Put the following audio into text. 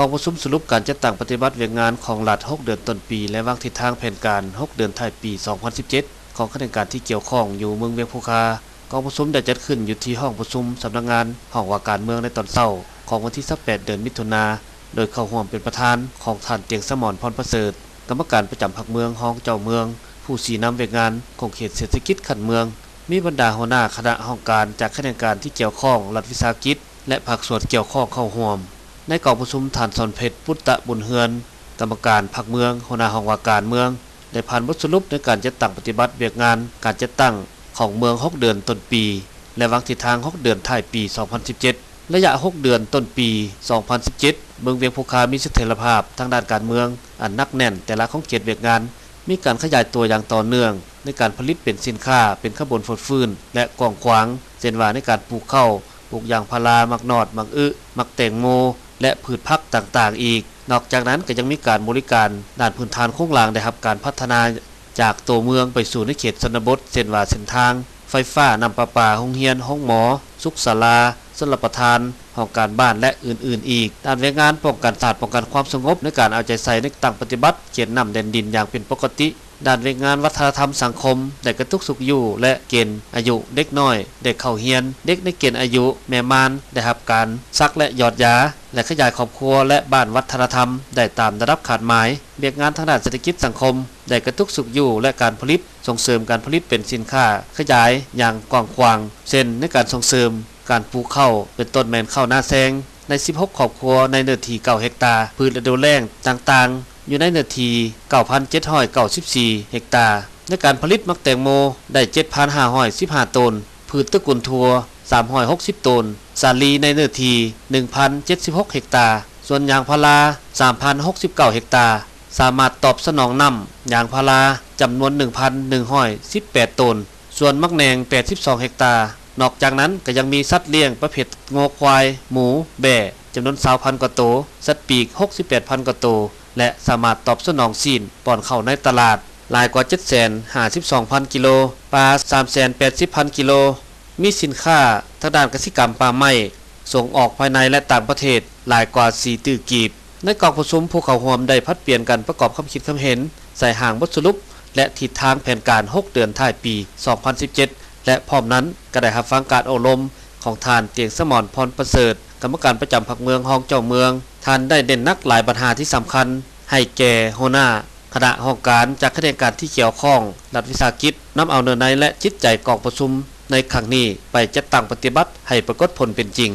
ກອງປະຊຸມສະຫຼຸບການຈັດຕັ້ງປະຕິບັດວຽກງານຂອງລັດ ຫົກເດືອນຕົ້ນປີ ແລະ ວາງທິດທາງແຜນການ ຫົກເດືອນທ້າຍປີ ສອງພັນສິບເຈັດ ຂອງຂະແໜງການທີ່ກ່ຽວຂ້ອງຢູ່ເມືອງວຽງພູຄາ. ກອງປະຊຸມໄດ້ຈັດຂຶ້ນຢູ່ທີ່ຫ້ອງປະຊຸມສຳນັກງານຫ້ອງວ່າການເມືອງໃນຕອນເຊົ້າຂອງວັນທີ ຊາວແປດ ເດືອນມິຖຸນາ ໂດຍເຂົ້າຮ່ວມເປັນປະທານຂອງທ່ານ ຕຽງສະໝອນ ພອນປະເສີດ ກຳມະການປະຈຳພັກເມືອງ, ຮອງເຈົ້າເມືອງ, ຜູ້ຊີ້ນຳວຽກງານຂົງເຂດເສດຖະກິດຂັ້ນເມືອງ, ມີບັນດາຫົວໜ້າຄະນະຫ້ອງການຈາກຂະແໜງການທີ່ກ່ຽວຂ້ອງ, ລັດວິສາຫະກິດ ແລະ ພາກສ່ວນກ່ຽວຂ້ອງເຂົ້າຮ່ວມ. ໃນກອງປະຊຸມ, ທ່ານ ສອນເພັດ ປຸດຕະບຸນເຮືອນ ກຳມະການພັກເມືອງ, ຫົວໜ້າຫ້ອງວ່າການເມືອງ ໄດ້ຜ່ານບົດສະຫຼຸບໃນການຈັດຕັ້ງປະຕິບັດວຽກງານການຈັດຕັ້ງຂອງເມືອງ ຫົກເດືອນຕົ້ນປີ ແລະ ວາງທິດທາງ ຫົກເດືອນທ້າຍປີ ສອງພັນສິບເຈັດ. ໄລຍະ ຫົກເດືອນຕົ້ນປີ ສອງພັນສິບເຈັດ ເມືອງວຽງພູຄາມີສະຖຽນລະພາບທາງດ້ານການເມືອງອັນໜັກແໜ້ນ, ແຕ່ລະຂົງເຂດວຽກງານມີການຂະຫຍາຍຕົວຢ່າງຕໍ່ເນື່ອງໃນການຜະລິດເປັນສິນຄ້າເປັນຂະບວນຟົດຟື້ນ ແລະ ກວ້າງຂວາງ, ເຊັ່ນວ່າໃນການປູກເຂົ້າ, ປູກຢາງພາລາ, ໝາກນອດ, ໝາກອຶ, ໝາກແຕງໂມ ແລະ ພືດຜັກຕ່າງໆອີກ. ນອກຈາກນັ້ນກໍຍັງມີການບໍລິການດ້ານພື້ນຖານໂຄງລ່າງໄດ້ຮັບການພັດທະນາຈາກໂຕເມືອງໄປສູ່ໃນເຂດຊົນນະບົດ ເຊັ່ນວ່າເສັ້ນທາງ, ໄຟຟ້າ, ນ້ຳປະປາ, ໂຮງຮຽນ, ໂຮງໝໍ, ສຸກສາລາ, ຊົນລະປະທານ, ຫ້ອງການບ້ານ ແລະ ອື່ນໆອີກ. ດ້ານວຽກງານປ້ອງກັນຊາດ, ປ້ອງກັນຄວາມສະຫງົບ ໃນການເອົາໃຈໃສ່ໃນຕັ້ງປະຕິບັດເຂດນ້ຳແດນດິນຢ່າງເປັນປົກກະຕິ. ດ້ານວຽກງານວັດທະນະທຳສັງຄົມ ໄດ້ກະຕຸກຊຸກຍູ້ ແລະ ເກນອາຍຸເດັກນ້ອຍໄດ້ເຂົ້າຮຽນ, ເດັກໃນເກນອາຍຸແມ່ມານໄດ້ຮັບການສັກ ແລະ ຢອດຢາ ແລະ ຂະຫຍາຍຄອບຄົວ ແລະ ບ້ານວັດທະນະທຳໄດ້ຕາມລະດັບຄາດໝາຍ. ວຽກງານທາງດ້ານເສດຖະກິດສັງຄົມໄດ້ກະຕຸກຊຸກຍູ້ ແລະ ການຜະລິດ, ສົ່ງເສີມການຜະລິດເປັນສິນຄ້າຂະຫຍາຍຢ່າງກວ້າງຂວາງ ເຊັ່ນ ໃນການສົ່ງເສີມການປູກເຂົ້າ ເປັນຕົ້ນແມ່ນເຂົ້ານາແຊງ ໃນສິບຫົກຄອບຄົວໃນເນື້ອທີ່ເກົ້າເຮັກຕາ, ພືດລະດູແລ້ງຕ່າງໆຢູ່ໃນເນື້ອທີ່ເກົ້າພັນເຈັດຮ້ອຍເກົ້າສິບສີ່ເຮັກຕາ. ໃນການຜະລິດໝາກແຕງໂມໄດ້ເຈັດພັນຫ້າຮ້ອຍສິບຫ້າໂຕນ, ພືດຕະກຸນຖົ່ວສາມຮ້ອຍຫົກສິບໂຕນ, ສາລີໃນເນື້ອທີ່ໜຶ່ງພັນເຈັດສິບຫົກເຮັກຕາ, ສວນຢາງພາລາສາມພັນຫົກສິບເກົ້າເຮັກຕາ, ສາມາດຕອບສະໜອງນ້ຳຢາງພາລາຈຳນວນໜຶ່ງພັນໜຶ່ງຮ້ອຍສິບແປດໂຕນ, ສວນໝາກແໜງແປດສິບສອງເຮັກຕາ. ນອກຈາກນັ້ນກໍຍັງມີສັດລ້ຽງປະເພດງົວຄວາຍ, ໝູ, ແບ້ ຈຳນວນຊາວພັນກວ່າໂຕ, ສັດປີກຫົກສິບແປດພັນກວ່າໂຕ ແລະ ສາມາດຕອບສະໜອງຊີ້ນປ້ອນເຂົ້າໃນຕະຫຼາດຫຼາຍກວ່າເຈັດແສນຫ້າສິບສອງພັນກິໂລ, ປາສາມແສນແປດສິບພັນກິໂລ, ມີສິນຄ້າທາງດ້ານກະສິກຳປ່າໄມ້ສົ່ງອອກພາຍໃນ ແລະ ຕ່າງປະເທດຫຼາຍກວ່າສີ່ຕື້ກີບ. ໃນກອງປະຊຸມ, ຜູ້ເຂົ້າຮ່ວມໄດ້ຜັດປ່ຽນກັນປະກອບຄຳຄິດຄຳເຫັນໃສ່ຮ່າງບົດສະຫຼຸບ ແລະ ທິດທາງແຜນການຫົກເດືອນທ້າຍປີສອງພັນສິບເຈັດ ແລະ ພ້ອມນັ້ນກໍໄດ້ຮັບຟັງການໂອ້ລົມຂອງທ່ານ ຕຽງສະໝອນ ພອນປະເສີດ ກຳມະການປະຈຳພັກເມືອງ, ຮອງເຈົ້າເມືອງ. ທ່ານໄດ້ເນັ້ນໜັກຫຼາຍບັນຫາທີ່ສຳຄັນໃຫ້ແກ່ຫົວໜ້າຄະນະຫ້ອງການຈາກຂະແໜງການທີ່ກ່ຽວຂ້ອງ, ລັດວິສາຫະກິດ, ນຳເອົາເນື້ອໃນ ແລະ ຈິດໃຈກອງປະຊຸມໃນຄັ້ງນີ້ໄປຈັດຕັ້ງປະຕິບັດໃຫ້ປາກົດຜົນເປັນຈິງ.